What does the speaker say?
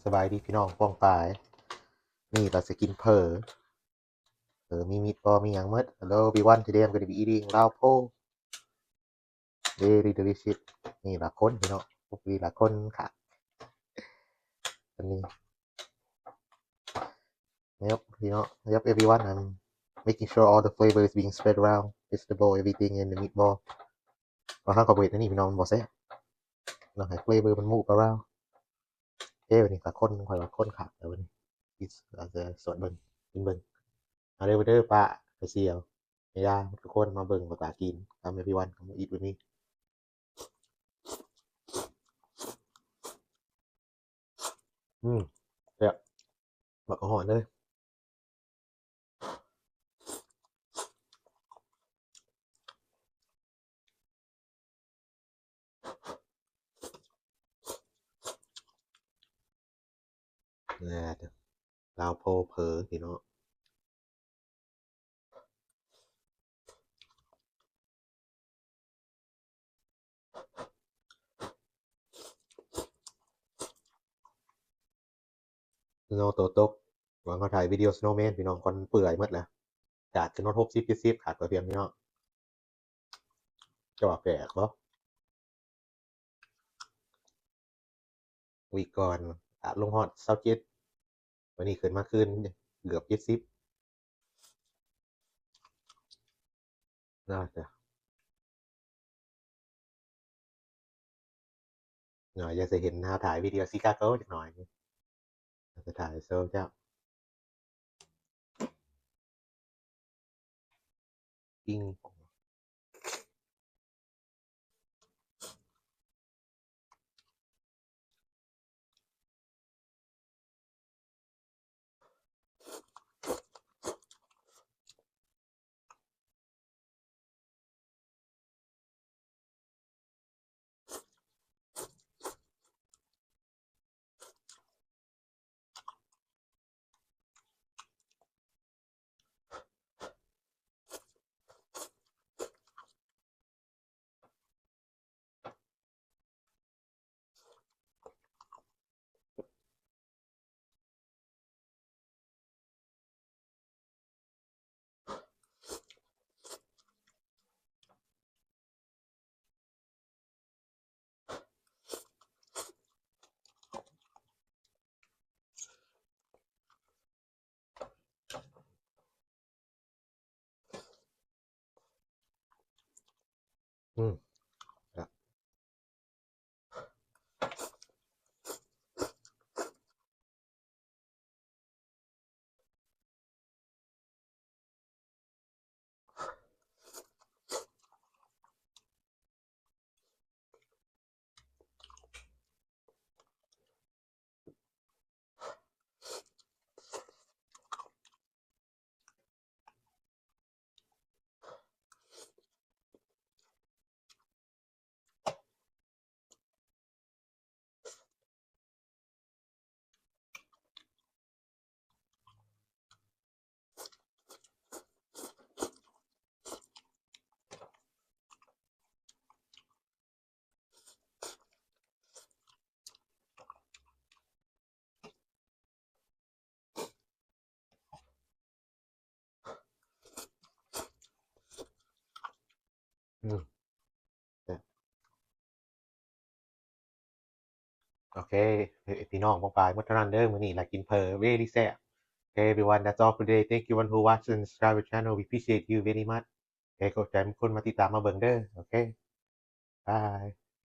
ສະບາຍດີພີ່ນ້ອງປ້ອງປາຍ ນີ້ລາວຊິກິນເຝີ ເຝີມີມີດບໍ່ ມີຫຍັງໝົດ. Hello everyone, today I'm gonna be eating ລາວໂພ very delicious. ນີ້ລະຄົນພີ່ນ້ອງ ພວກນີ້ລະຄົນຂາດ ອັນນີ້ Yep, you know, yep, everyone. I'm making sure all the flavor is being spread around. Vegetable, everything in the meatball. ບາງຄັ້ງຂ້ອຍບໍ່ເຮັດອັນນີ້ພີ່ນ້ອງ ມັນບໍ່ແຊບເນາະ ໃຫ້ flavor ມັນ move around. ເອີ ບັດນີ້ກະຄົນ ຂ້ອຍວ່າຄົນຂາດແລ້ວບັດນີ້ It's ອາດຈະສວດເບິ່ງ ກິນເບິ່ງ. ມາເດີ ມາເດີ ປ້າ ໄປສ່ຽວ ແມ່ຍ່າ ທຸກຄົນມາເບິ່ງ ມາຕາກິນ Come everyone, come eat with me. ອືມ ແຊບ ບັກກະຮອນເລີຍ. ແນ່ ລາວໂພເຜີພີ່ນ້ອງ. ສະໂນໂຕຕົກ ຫວັງເຮົາຖ່າຍວິດີໂອ Snowman ພີ່ນ້ອງ ກ່ອນເປື່ອຍໝົດແລ້ວ ອາກາດຂຶ້ນຮອດຫົກສິບ ເຈັດສິບ ຂາດເກືອບພຽງພີ່ນ້ອງ. ຈະວ່າແປກບໍ່? ວີກກ່ອນອາດລົງຮອດຊາວເຈັດ ວັນນີ້ຂຶ້ນມາຄືນເກືອບເຈັດສິບ ໜ້າຈະ ໜ້າຈະເຫັນເຮົາຖ່າຍວິດີໂອຊິກາໂກຈັກໜ້ອຍ ຈະຖ່າຍໂຊເຈົ້າ. ປິງ. ອືມ ອືມ ແຊບ. ໂອເຄ ພີ່ນ້ອງປ້ອງປາຍ ໝົດເທົ່ານັ້ນເດີ ມື້ນີ້ລະກິນເຝີ very ແຊບ. Okay everyone, that's all for today. Thank you everyone who watched and subscribe our channel. We appreciate you very much. ໂອເຄ ຂອບໃຈທຸກຄົນມາຕິດຕາມມາເບິ່ງເດີ. ໂອເຄ ບາຍ.